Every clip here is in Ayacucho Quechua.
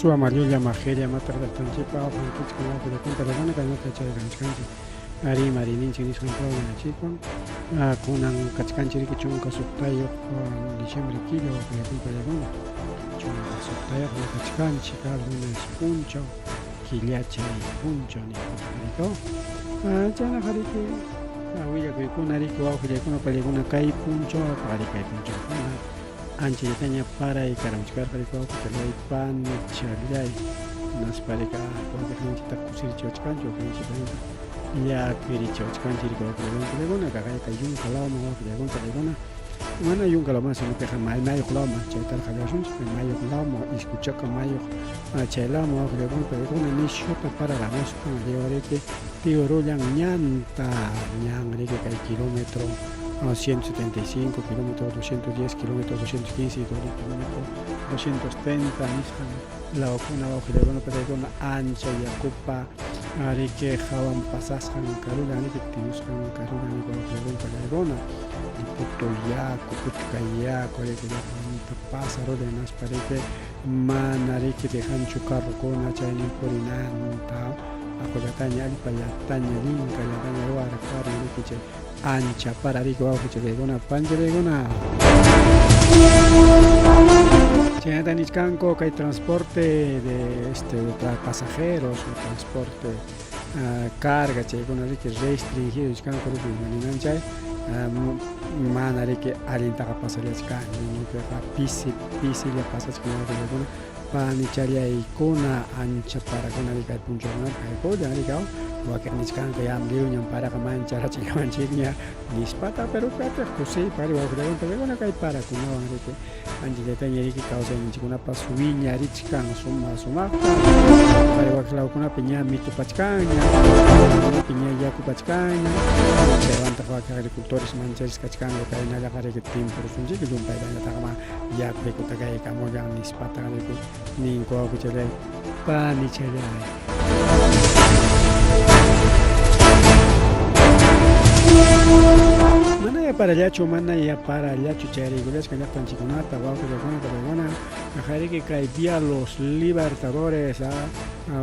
Aswa llulla majilla mataq llaqtanchikpa awqankichkan wawqillakunta llaqana kaynata chayranchkanchik ari marininchik nisqan programanchikwan kunan kachkanchik riki 16 diciembre killa wawqillakunta llaqana 16 kachkanchik lunes punchaw killachay punchaw ninkuta chaynaqa riki willakuykuna riki wawqillaykuna pallakuna kay punchaw paqari kay punchawkuna anchallataña paray karamuchkarqa riki wawqichalay panichalay hinaspa riki wakiqninchikta kusirichiwachkanchik wakiqninchikta llakirichiwachkanchik riki wawqillaykuna pallaykuna kaqayqa yunka lawman wawqillaykuna pallaykuna mana yunka lawman sino piqa mayuq lawman chaytaraq qallasunchik mayuq lawman Iskuchaka mayuq chay lawman wawqillaykuna pallaykuna nishuta pararamuspan lliw riki tiurullan ñanta ñan riki kay kilómetro 175 kilómetro 210 kilómetro 215 y kilómetro 230 nisqan lawkuna wawqillaykuna pallaykuna ancha yakupa riki hawan pasasqan karullan riki tiyusqan karullan riki wawqillaykuna pallaykuna putu yaku putka yaku riki llapanta pasarullan hinaspa riki mana riki dejanchu carrokuna chaynin purinanta aqullataña allpallataña llinkallataña ruwarqarin riki chay ancha para riki wawqichallaykuna panchallaykuna chaynata nichkanku kay transporte de este de pasajeros o transporte carga chaykuna riki restringido nichkanku riki ima ninan chay mana riki allintaqa pasallachkan ñuqaqa pisi pisilla pasachkan wawqillaykuna panichallaykuna ancha parakuna riki kay punchawkunapi kaykullan riki wakiq nichkanku yam lliwñam paraqa mancharachillawanchikña nispata pero katiq kusiypaq ri wawqillaykuna pallaykuna kay parakunawan riki anchallataña riki kawsayninchikkunapas wiñarichkan suma sumaqta pari wakiq lawkunapi ña mitupachkanña ña yakupachkanña chaywantaq wakin agricultores mancharisqa kachkanku kaynallaqa riki timpurusunchik llumpaytañataqma yaku rikuta kaykamullan nispataq riki ninku wawqichallay panichallay. Mana yaparallachu, mana yaparallachu chayraykullachkan llaqtanchikkunata, wawqillakunata, paykuna qajariki kay vía Los Libertadores,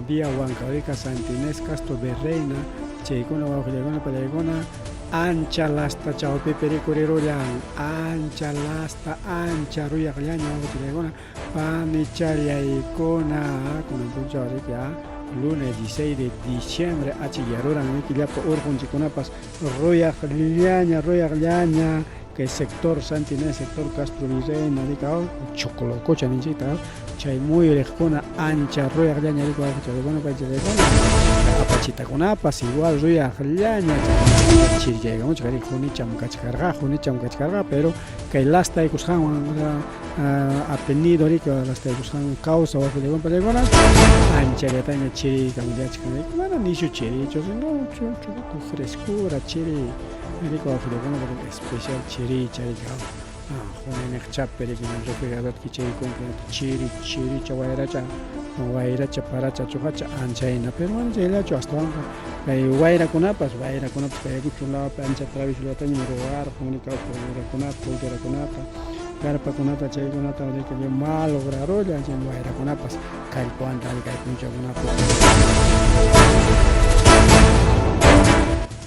vía Huancavelica, Santa Inés, Castro Virreina, chaykuna wawqillakuna, pallaykuna ancha lasta chawpipi rikurirullan, ancha lasta, ancha ruyaqllaña wawqichallaykuna, panichallaykuna, kunan punchaw riki lunes 16 de diciembre achillaruran riki llapa urqunchikkunapas ruyaqllaña, ruyaqllaña kay sector Santa Inés, sector Castro Virreina riki Choclococha ninchikta chay muyuriqkuna ancha ruyaqllaña riki wawqichallaykuna paychallaykuna apachitakunapas igual ruyaqllaña chiriyaykamuchka riki junicham kachkarqa, junicham kachkarqa pero kay lastaykusqanwan ha tenido riki lastaykusqan causa wawqillaykuna pallaykuna anchallataña chiriykamullachkan riki mana nishu chirichu sino frescura chiri riki wawqillaykuna especial chiricha riki juniniqchapi riki refrigerador kichaykunki chiri chiricha wayracha wayracha paracha chuqacha anchayna pero mana chayllachu astawanqa kay wayrakunapas wayrakunapas kay Ayacucho lawpi ancha traviesollatañam ruwarqun riki wayrakunata pulterakunata carpakunata chaykunata riki malograrullan chay wayrakunapas kallpawanta kay punchawkunapi.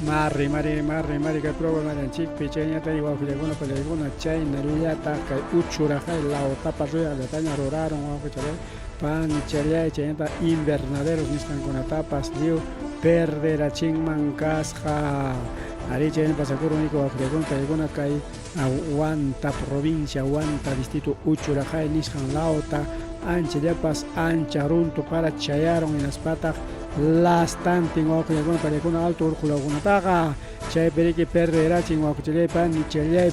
Marri, mari, marri, mari kay programallanchikpi chayñataq wawqillaykuna pallaykuna chaynallataq kay uchuraqay lawtapa ruyaqllataña rurarun wawqichalay panichalay chaynataq invernaderos nisqankunatapas lliw perderachinman kasqa ari chayna pasakurun riki wawqillaykuna pallaykuna kay Huanta provincia Huanta distrito Uchuraqay nisqan lawta anchallapas ancha runtu para chayarun hinaspataq lastantin wawqillaykuna pallaykuna alto urqu lawkunataqa chaypi riki perderachin wawqichallay panichallay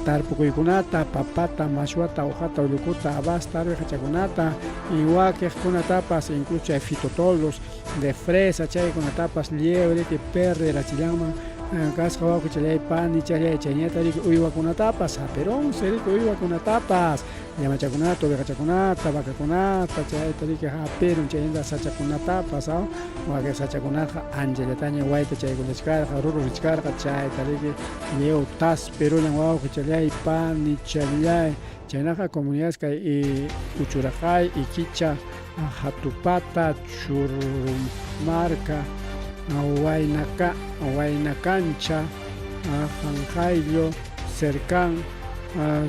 tarpukuykunata papata mashwata uqata ullukuta habasta arwiqachakunata y wakiqkunatapas incluso chay fitotoldos de fresa chaykunatapas lliw riki perderachillanman kasqa wawqichallay panichallay chayñata riki uywakunatapas hapirunsi riki uywakunatapas llamachakunata ovejachakunata vacakunata chayta riki hapirun chaynata sachakunatapas wakin sachakunaqa anchallataña wayta chaykullachkarqa rururichkarqa chayta riki lliw taspirullan wawqichallay panichallay chaynaqa comunidades kay Uchuraqay Iquicha. Hatupata, Churrumarka, Waynakancha, Janjayllo, Cercán,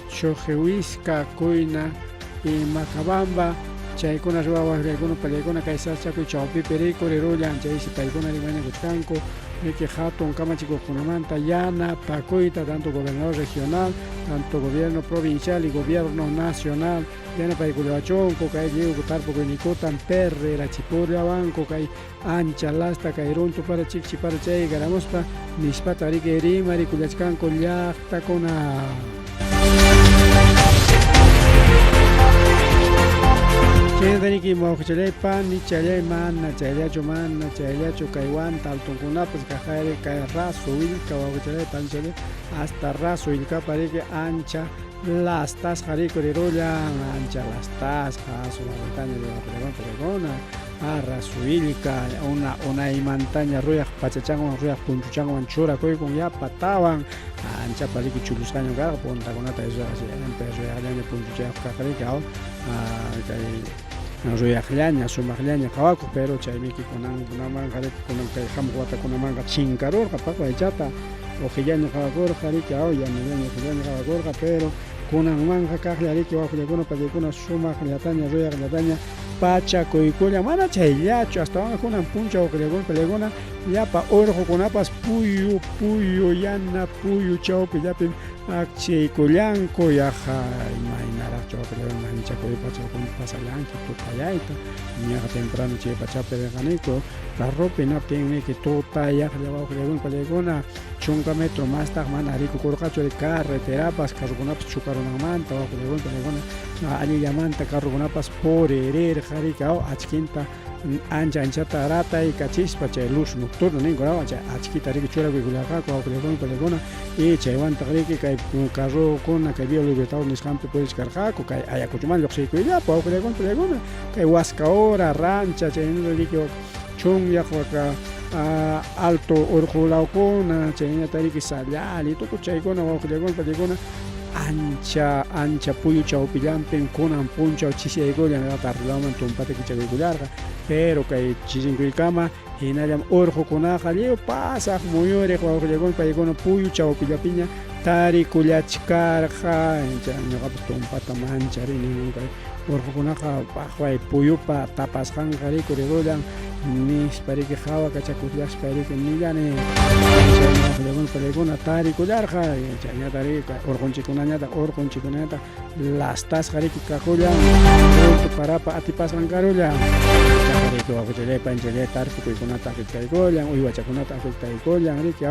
Chojehuisca, Kuyna y Macabamba. Chaykuna ruwawaqllaykuna pallaykuna kay sasachakuy chawpipi rikurirullan, chaysi paykuna rimañakuchkanku riki hatun kamachikuqkunamanta yanapakuyta, tanto gobernador regional, tanto gobierno provincial y gobierno nacional yanapaykullawachunku kay lliw tarpukuyninkutan perrerachipullawanku kay ancha lasta kay runtu para chikchi para chay garamuspa nispata riki rimarikullachkanku llaqtakuna. Chaynata riki wawqichalay panichalay mana chayllachu mana chayllachu kay wanta altunkunapas kaqari kay rasu willka wawqichalay panichalay hasta rasu willkapa riki ancha lastasqa rikurirullan ancha lastasqa sumaqllataña wawqichalay rasu willka una unaymantaña ruyaq pachachanwan ruyaq punchuchanwan churakuykun yapatawan anchapa riki chullusqaña karqa puntakunata ruyaqllaña punchuchayuq kaq riki kay ruyaqllaña sumaqllaña qawakuq pero chaymiki kunankunamanqa riki kunan kay hamuq watakunamanqa chinkarurqa paqwaychata uqillaña qawakurqa riki yanallaña uqillaña qawakurqa pero kunanmanqa kaqlla riki wawqillakuna pallaykuna sumaqllataña ruyaqllataña pachakuykulla mana chayllachu astawanqa kunan punchaw wawqillakuna pallaykuna llapa urqukunapas puyu puyu yana puyu chawpillapim akchiykullanku yaqa imaynaraqchu wawqillakuna manchakuy pachakuna pasallanki tutayayta ñaqa temprano chay pachapi rirqaniku carropi hinaptinmi tutayaqlla wawqillakuna pallaykuna 10 metro mastaq mana rikukurqachu carreterapas carrokunapas chukarunanmanta wawqillakuna pallaykuna allillamanta carrokunapas puririrqa riki achkinta ancha anchata rataykachispa chay luz nocturna ninku chay achkita riki churakuykullarqaku wawqillakuna pallaykuna y chaywantaq riki kay carrokuna kay Vía Libertador nisqanpi purichkarqaku kay Ayacuchoman lluqsiykullapa wawqillakuna pallaykuna kay Huascaora Rancha chaynata riki chunyaq waka alto urqu lawkuna chaynata riki Sallali tukuy chaykuna wawqillakuna pallaykuna ancha ancha puyu chawpillanpim kunan punchaw chisiyaykullan tardilaman tumpata kichakuykullarqa pero kay chisinkuykama hinallam urqukunaqa lliw pasaq muyuriq wawqillakuna paykuna puyu chawpillapiña tarikullachkarqa ñuqapas tumpata mancharini kay urqukunaqa paqway puyupa tapasqanqa rikurirullan nispa riki qhawakachakullaspa riki nillani chayna wawqillakuna pallaykuna tarikullarqa chayñata riki urqunchikkunañataq urqunchikkunañataq lastasqa riki kakullan runtu parapa atipasqan karullan chaqa riki wawqichalay panchalay tarpukuykunata afectaykullan uywachakunata afectaykullan riki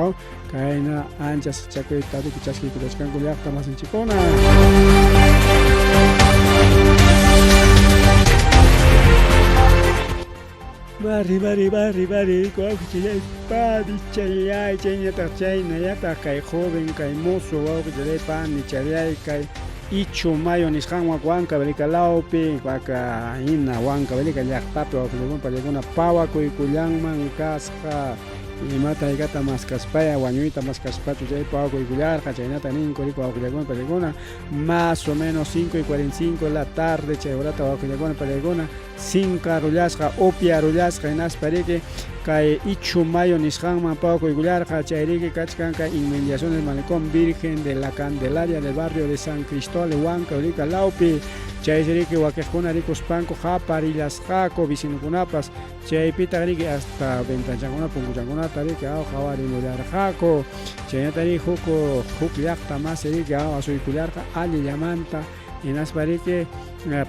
kayna ancha sachakuyta riki chaskiykullachkanku llaqta masinchikkuna. Barri, barri, barri, barri, wawqichalay, panichalay, chaynataq chaynallataq kay joven, kay mozo, wawqichalay, panichalay, kay Ichu Mayo nisqanwan Huancavelica lawpi, waka hina Huancavelica llaqtapi wawqillakuna pallaykuna pawakuykullanman kasqa imata haykata maskaspaya wañuyta maskaspachu chay pawakuykullarqa chaynata ninku riki wawqillakuna pallaykuna más o menos 5:45 de la tarde chay horata wawqillakuna pallaykuna sinkarullasqa upiarullasqa hinaspa riki kay Ichu Mayo nisqanman pawakuykullarqa chay riki kachkan kay inmediaciones Malecón Virgen de la Candelaria del barrio de San Cristóbal de Huancavelica lawpi chaysi riki wakiqkuna rikuspanku qaparillasqaku vecinokunapas chaypitaq riki hasta ventanchankunata punkuchankunata riki qawarimullarqaku chaynata riki huk llaqta masi riki asuykullarqa allillamanta hinaspa riki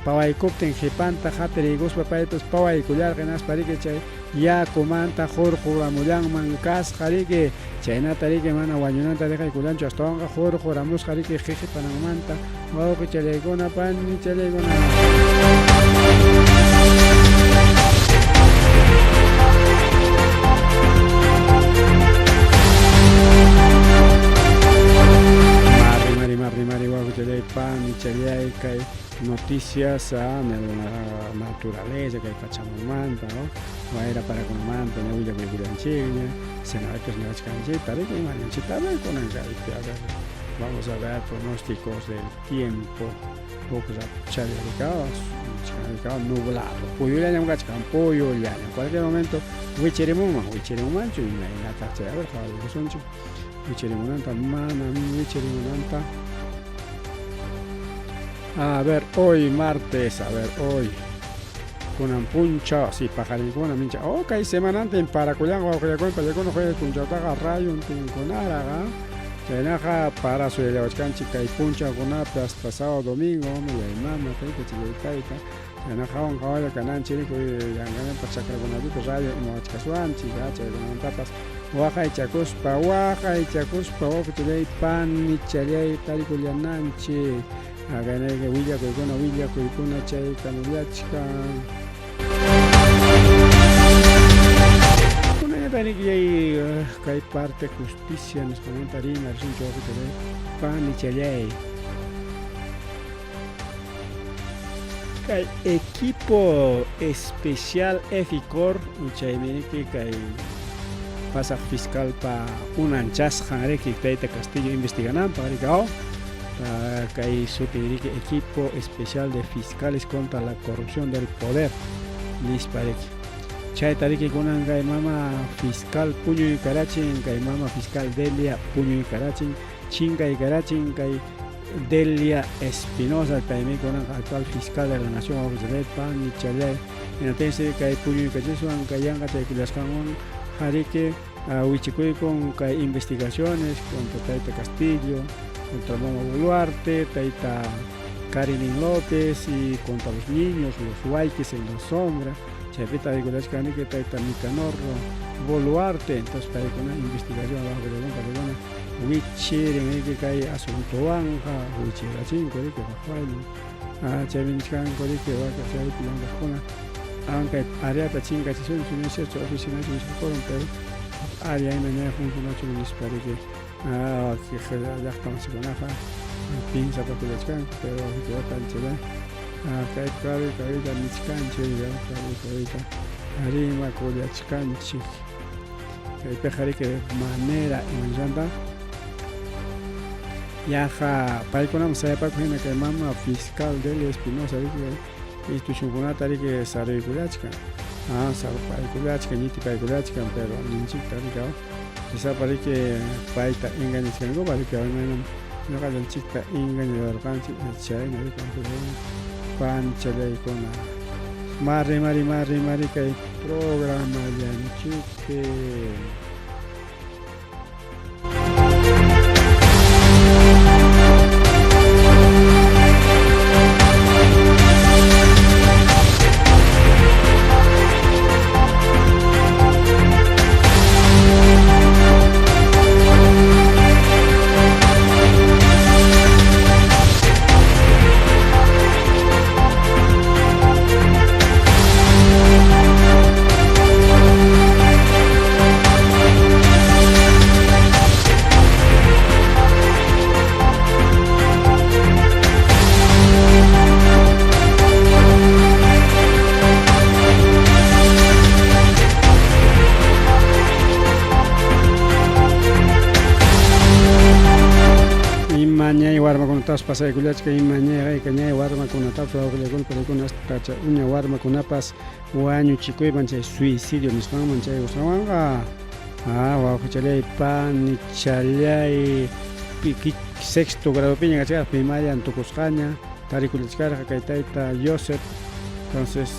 pawaykuptin qhipanta qatiriykuspa paypas pawaykullarqa hinaspa riki chay yakumanta hurquramullanman kasqa riki chaynata riki mana wañunanta deqaykullanchu astawanqa hurquramusqa riki qiqipananmanta wawqichalaykuna panichalaykuna. Mari, mari, mari, wawqichalay, panichalay, kay noticias la naturaleza kay pachamamanta, ¿no? Wayra parakunamanta ña willakuykullanchikña, senadores niwachkanchikta riki imaninchikta kunan kaypi a ver. Vamos a ver pronósticos del tiempo. Nublado. Puyullañam kachkan, puyullañam. Cualquier momento wichirimunman, wichirimunmanchu imaynataq chay, a ver, qhawarikusunchik. Wichirimunanta, manam wichirimunanta. A ver, hoy martes, a ver, hoy. Kunan punchaw, si paqarinkuna mincha. Ok, semanantin parakullanqa wawqillakuna pallakuna jueves punchawtaqa rayuntinkunaraqa. Chaynaqa para suyallawachkanchik kay punchawkunapi hasta sábado domingo, millay mama, tayta, chillay tayta. Chaynaqa hawan hawalla kananchik yanqañapaq chakrakunapipas rayo imawachkaswanchik, chaykunamantapas waqaychakuspa, waqaychakuspa wawqichallay panichallay tarikullananchik. Aganayqa willakuykuna, willakuykuna chay kamullachkan. Kunanñataq kay parte justicia nisqamanta rimarisunchik wawqichallay panichallay. Kay equipo especial EFICOR chaymi riki kay pasaq fiscalpa unanchasqan riki tayta Castillo investigananpaq riki aw kay sutin riki equipo especial de fiscales contra la corrupción del poder nispa riki chayta riki kunan kay mama fiscal puñuykarachin kay mama fiscal Delia puñuykarachin chinkaykarachin kay Delia Espinosa paymi kunan actual fiscal de la nación wawqichallay panichallay hinaptinsi kay puñuykachiswan kay yanqa chaykullasqanwan hariki wichikuykun kay investigaciones contra tayta Castillo, contra mama Boluarte, tayta Karilyn López y contra los niños, los huayquis en la sombra. Chaypita rikullachkaniki tayta Nicanor Boluarte, entonces paykuna investigación paykuna wichirin riki kay asuntowanqa wichirachinku riki waqwayman chaymi nichkanku riki waka chaypi llank'aqkuna ankay áreata chinkachisunchik no es cierto oficinachu nisqakurun pero área hina ña funcionachun nispa riki llaqta masikunaqa piensapakullachkanku pero panchalla kay karuy karuyta nichkanchik karuy karuyta rimakullachkanchik kaypiqa riki manera imanllanta yaqa paykunaman sayapakuq hina kay mama fiscal Delia Espinosa riki institucionkunata riki saruykullachkan sarupaykullachkan ñitipaykullachkan pero ninchikta riki quizapa riki payta engañachkankupas riki imaynam ñuqallanchikta engañawarqanchik chayna riki panchallaykuna mari mari mari mari kay programallanchikpi. Imañay warmakunatapas pasaykullachka imañay ñay warmakunatapas wawqillakuna paykuna hasta uña warmakunapas wañuchikuyman chay suicidio nisqanman chay usqanwanqa wawqichallay panichallay sexto gradopiña kachkarqa primaria tukusqaña tarikullachkarqa kay tayta Joseph entonces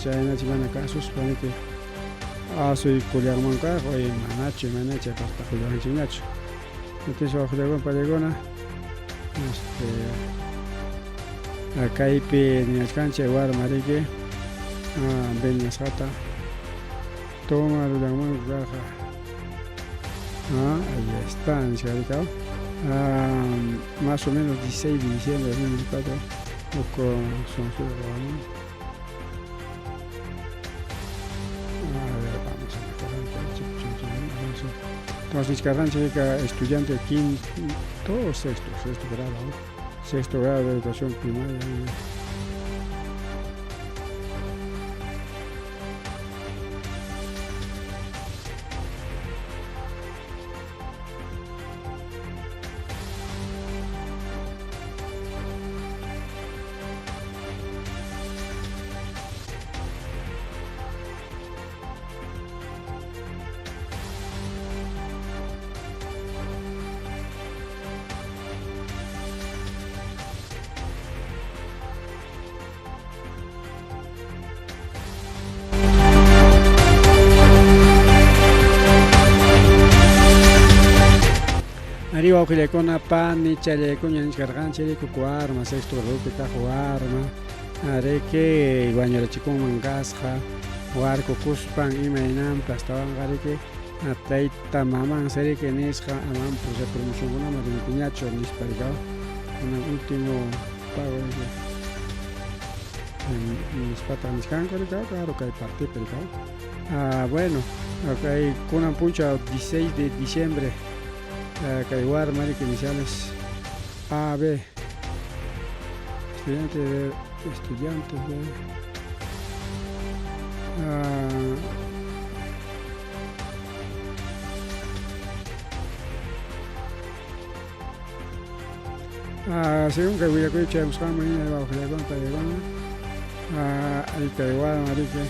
chaynachi mana kasuspa niki asuykullanman karqa oye manachu mana chaypaqta qullawanchikñachu entonces wawqillakuna paykuna kaypi niwachkanchik warma riki venasqata tomarullanmanku karqa ahí está nichka más o menos 16 de diciembre de 2024 huk a ver, vamos a mejorar entonces nichkarqanchik estudiante quinto o sexto, sexto grado, ¿no? Sexto grado de educación primaria. Arí wawqillaykuna panichallaykuña nichkarqanchik riki warma sexto gradopi kaq warma riki wañurachikunman kasqa warkukuspan imaynanpi astawanqa riki tayta mamansi riki nisqa amam promocionkunaman rinkiñachu nispa riki kunan último pago riki nispataq nichkanku riki claro kay partipi riki. Bueno, kay kunan punchaw 16 de diciembre kay warma riki iniciales A B estudiante de estudiantes de según kay willakuypi chayamusqanman hina wawqillaykuna paykuna kay warma riki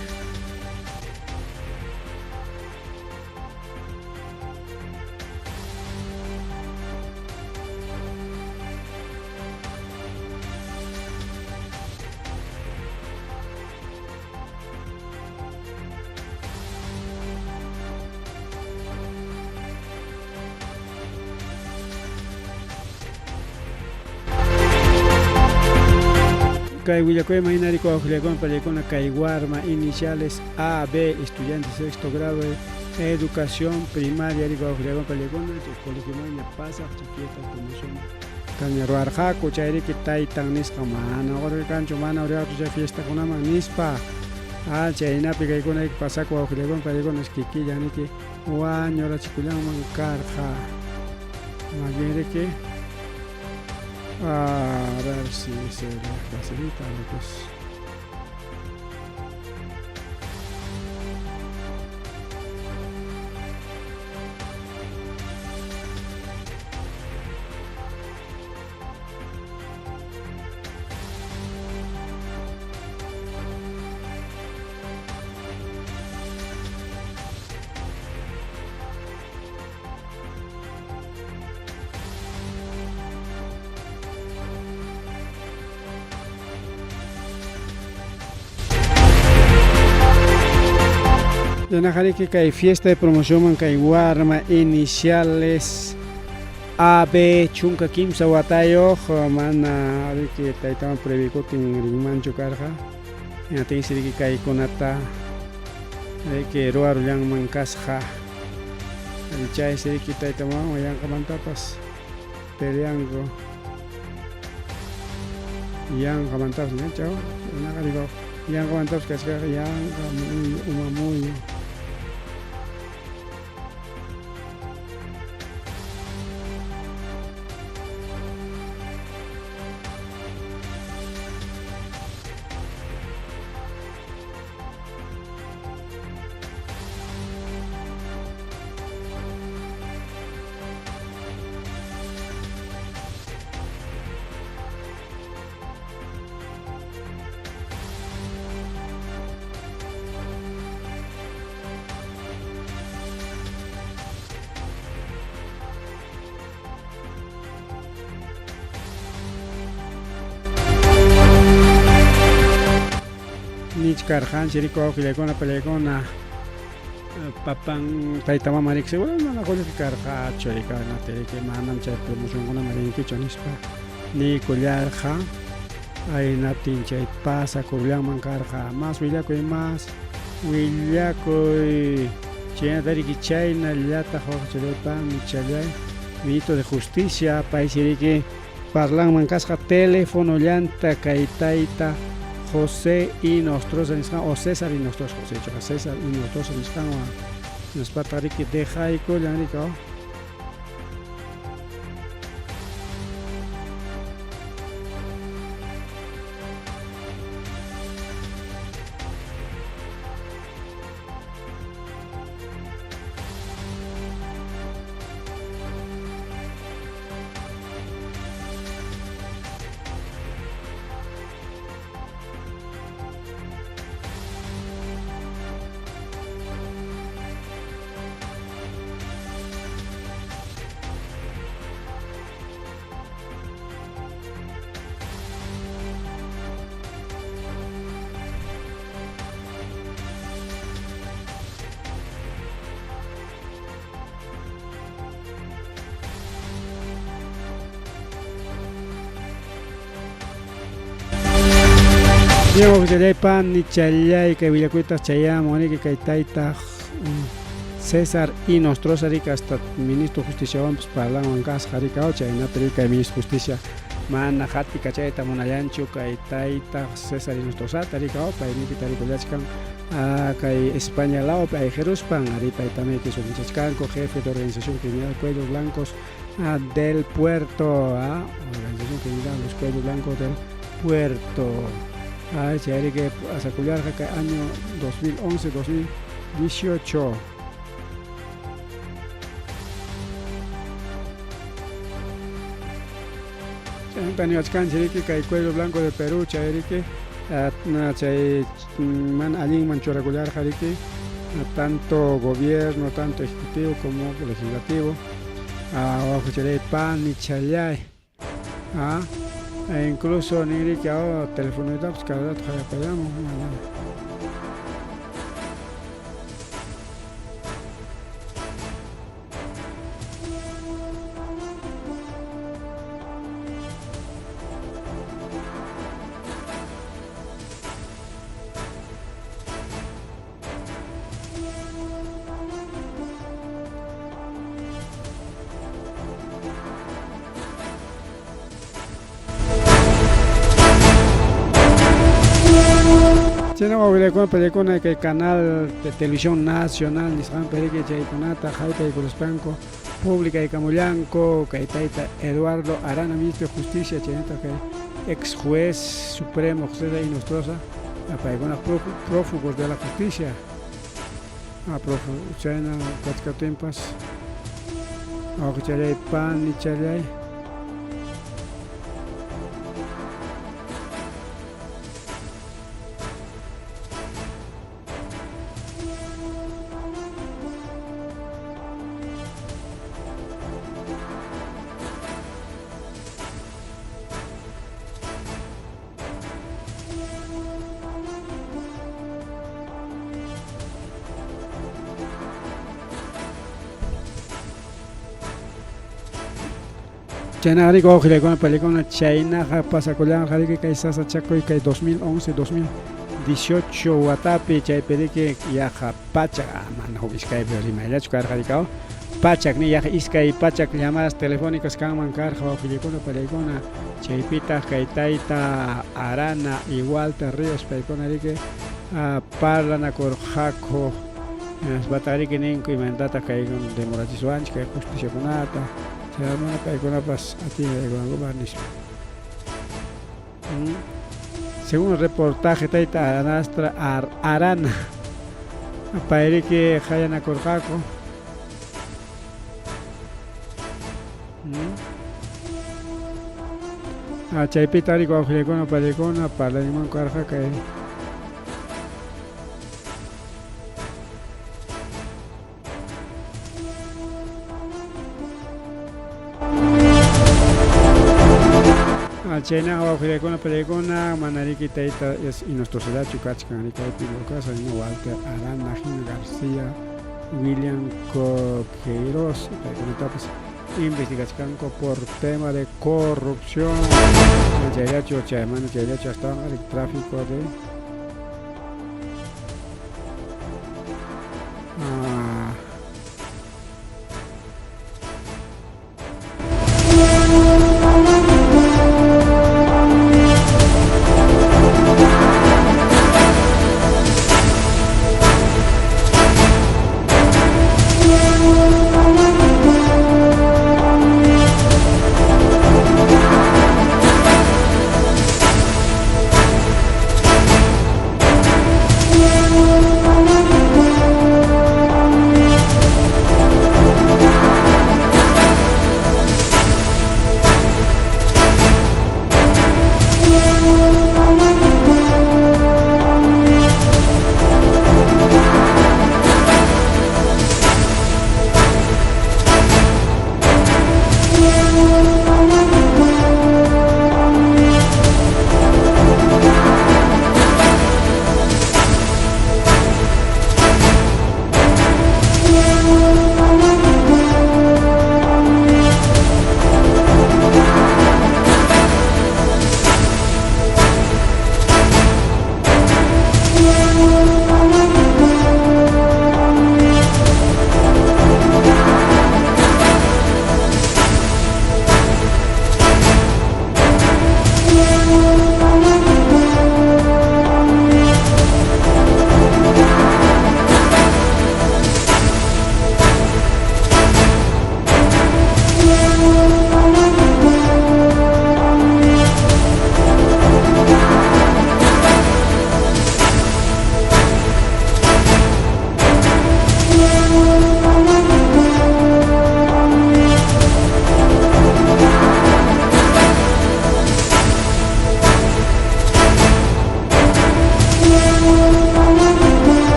Kay willakuyman hina riki wawqillaykuna pallaykuna kay warma iniciales A, B, estudiante sexto grado de educación primaria riki wawqillaykuna pallaykuna chay colegiomanña pasaq chay fiesta promoción taña ruwarqaku chay riki taytan nisqa mana uqarkanchu mana uriqachu chay fiestakunaman nispa chaynapi kaykuna riki pasaku wawqillaykuna pallaykuna kikillan riki wañurachikullanman karqa más bien riki a ver si se le facilita lo que es. Yanajariki kay fiesta de promoción kay warma iniciales A, B, chunka kimsa watayuq mana riki taytaman prohibikutin rinmanchu karqa hinatinsi riki kaykunata riki ruwarullanman kasqa chaysi riki tayta mamawan yanqamantapas peleanku yanqamantapas ñachaw chaynaqa riki yanqamantapas kachkaqa yanqa muyu uma muyu. Nichkarqanchik riki wawqillaykuna pallaykuna papan tayta mama riki seguro mana qullqi karqachu riki manam chay promocionkunaman rinkichu nispa niykullarqa aynaptin chay pasakurullanman karqa mas willakuy mas willakuy chaynata riki chaynallataq wawqichallaypa panichalay ministro de justicia paysi riki parlanman kasqa telefonollanta kay tayta José Inostroza nisqan o César Inostroza José César Inostroza nisqanwan hinaspataq riki dejaykullan riki Wawqichalláy, panichallay, kay willakuytaq chayamun riki kay tayta César Hinostroza riki hasta ministro justiciawanpas parlanwan kasqa riki chaynapi riki kay ministro justicia mana qati kachayta munallanchu kay tayta César Hinostrozaata riki payniki tarikullachkan kay España lawpi ayqiruspan ari paytamiki sutinchachkanku jefe de organización criminal Cuellos Blancos del Puerto, organización criminal Los Cuellos Blancos del Puerto. Chayriki pasakullarqa kay año 2011 2018. Chaymanta niwachkanchik riki kay Cuello Blanco de Perú chayriki chay mana allinman churakullarqa riki tanto gobierno, tanto ejecutivo como legislativo. Wawqichalláy, panichallay. E incluso ninriki telefonoytapas cada rato qayapayamun mana. Chayna wawillaykuna pallaykuna kay canal de televisión nacional nisqanpi riki chaykunata haypaykuruspanku publicaykamullanku kay tayta Eduardo Arana, ministro de Justicia, chaynataq kay ex juez supremo José de Hinostroza, paykuna prófugos de la justicia. Chayna kachkaptinpas wawqichallay panichallay. Chaynaqa riki wawqillaykuna pallaykuna chaynaqa pasakullanqa riki kay sasachakuy kay 2011 2018 watapi chaypi riki yaqa pachak mana huk iskaypi rimayllachu karqa riki pachak ni yaqa iskay pachak llamadas telefónicas kanman karqa wawqillaykuna pallaykuna chaypitaq kay tayta Arana y Walter Ríos paykuna riki parlanakurqaku hinaspataj riki ninku imaynatataq kay demorachisuwanchik kay justiciakunata chay mana paykunapas atienekupaq nispa. Según el reportaje tayta Aranastra Arana payriki qayanakurqaku. Chaypita riki wawqillaykuna pallaykuna parlayninmanku karqa kay Chaynaqa wawqillaykuna pallaykuna mana riki tayta Hinostrozallachu kachkan riki kaypi Lucas Walter Arana, Gina García, William Queiroz paykunatapas investigachkanku por tema de corrupción. Chayllachu chay mana chayllachu astawan riki tráfico de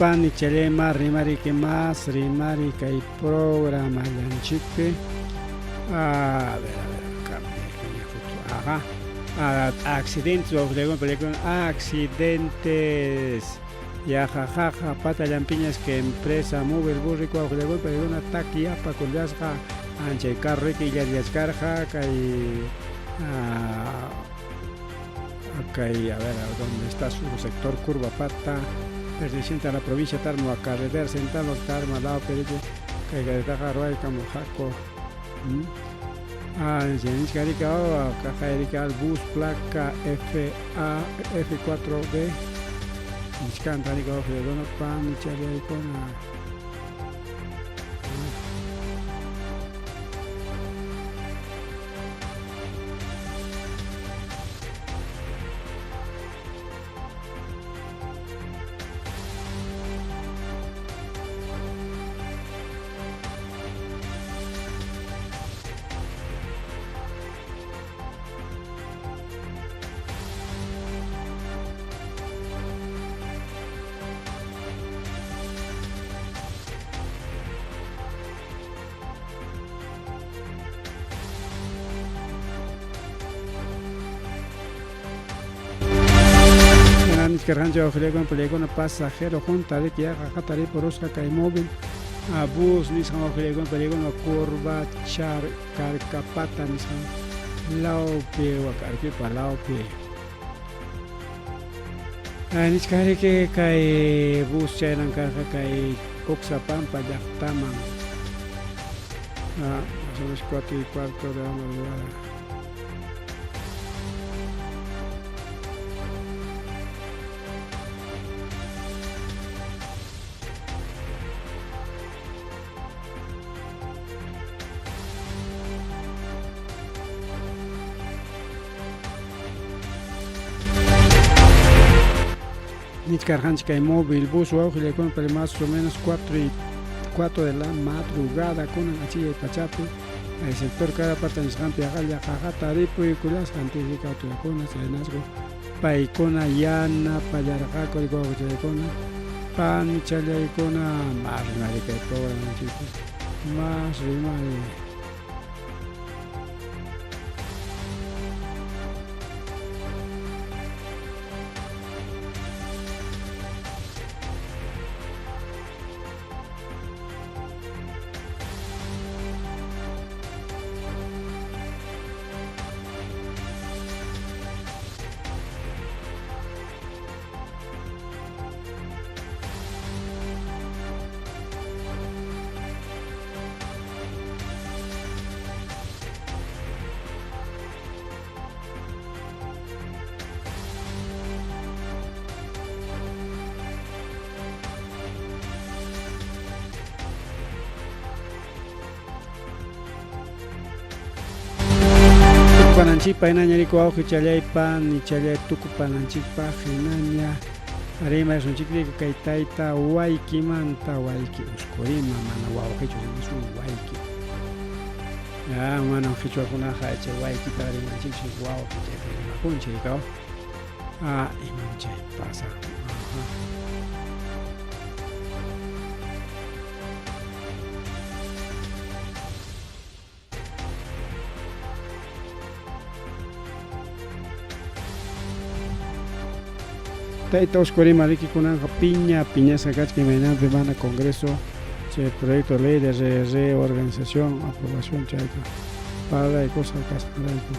Panichalema rimari que más rimari kay programallanchikpi. A ver, a ver, ajá. Accidentes, accidentes. Yajajaja, pata llampiñas que empresa móvil burrico una taki apa kullasqa anchay carro illariachkarqa kay kay, a ver, ¿dónde está su sector Curva Pata? Perteneciente a la provincia Tarmo, a carretera central Tarma, lado Perique, kay kaytaqa ruwaykamurqaku. Ah, caja al bus placa FA F4B nichkanta pan nichariaykuna. Nichkarqanchik wawqillakuna parillaykuna pasajero junta riki yaqa hataripurusqa kay móvil bus nisqan wawqillaykuna parillaykuna curva char Carcapata nisqan lawpi Arequipa lawpi. Nichkariki kay bus chaynan karqa kay Oxapampa llaqtaman. Más o menos 4:15 de la madrugada. Nichkarqanchik kay móvil bus wawqillaykuna pero más o menos 4:15 de la madrugada kunan achillay pachapi el sector cada parte nisqanpi aqalla qaqata ripuykullasqa antirika autoridadkuna chaynasku paykuna yanapallarqaku wawqichaykuna panichallaykuna más rimari kay programanchikpi más rimari. Tukupananchikpaq hinaña riku wawqichallaypa nichallay tukupananchikpaq hinaña rimaysunchik kay tayta waykimanta wayki usqurima mana wawqichu rimasun wayki. Ya manam qichwakunaqa chay waykita rimanchikchu wawqi chayta rimakunchik rikaw. Ah, imam chay pasa. Ajá. Tayta Oscorima riki kunanqa piña piñasqa kachkan imaynanpi mana Congreso chay proyecto de ley de reorganización aprobación chayta parlaykusqa kasqanrayku.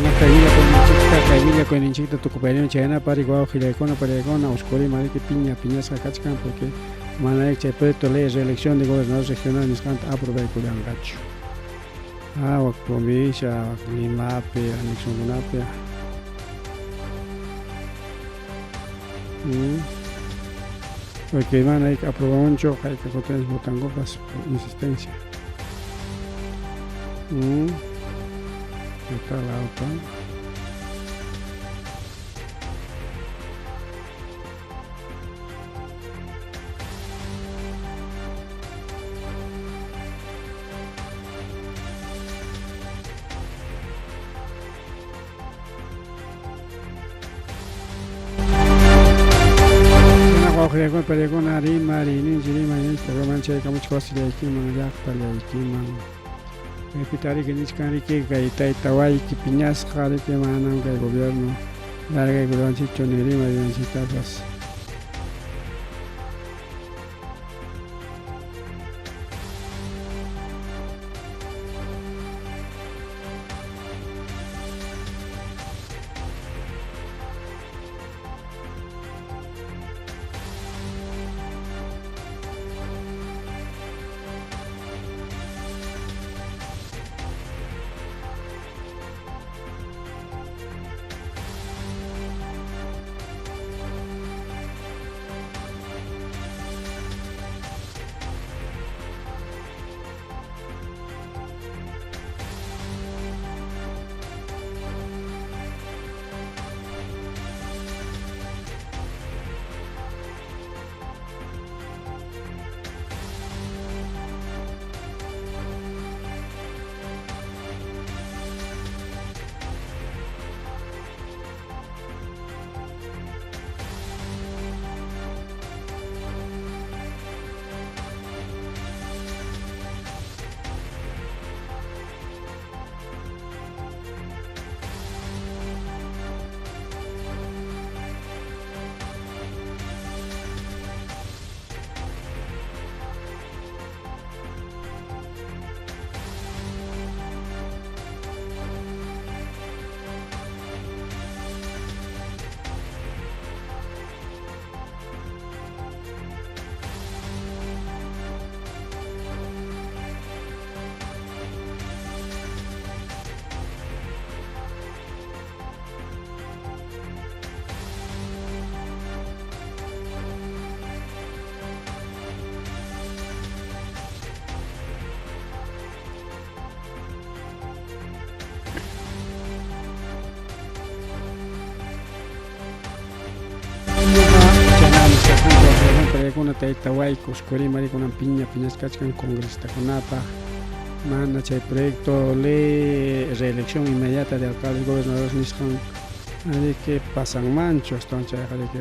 Kay willakuyninchikta, kay willakuyninchikta tukupaynin chaynapari wawqillaykuna parillaykuna uskurima riki piña piñasqa kachkan porque mana chay proyecto ley reelección de gobernador regional nisqanta aprobaykullanqachu. Ah, wak provincia, wak Limapi, anexonkunapi. Porque mana aprobawanchu hayka kutinas votankupas por insistencia. Está la otra. Wawqillakuna pariakuna rimariyninchik rimayninchik programanchik chaykamuchik wasillaykiman llaqtallaykiman. Kaypita riki nichkan riki kay tayta wayki piñasqa riki manam kay gobierno largaykullawanchikchu ni rimayninchiktapas. Paykuna tayta wayku uskurima rikunan piña piñasqa kachkan congresistakunapaq mana chay proyecto ley reelección inmediata de alcaldes gobernadores nisqan riki pasanmanchu astawan chayqa riki.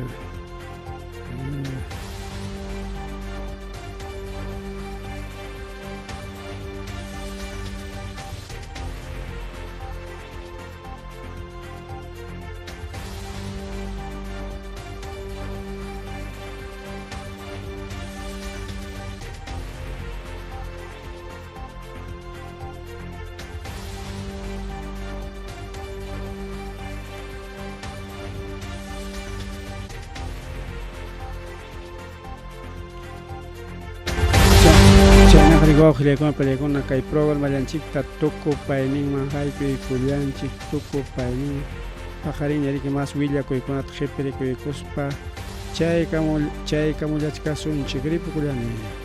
Chaynaqa wawqillaykuna pariakuna kay programallanchikta tukupayninman haykuykullanchik tukupaynin paqarinña riki mas willakuykunata qhipirikuykuspa chaykamullachkasunchik ripukullani.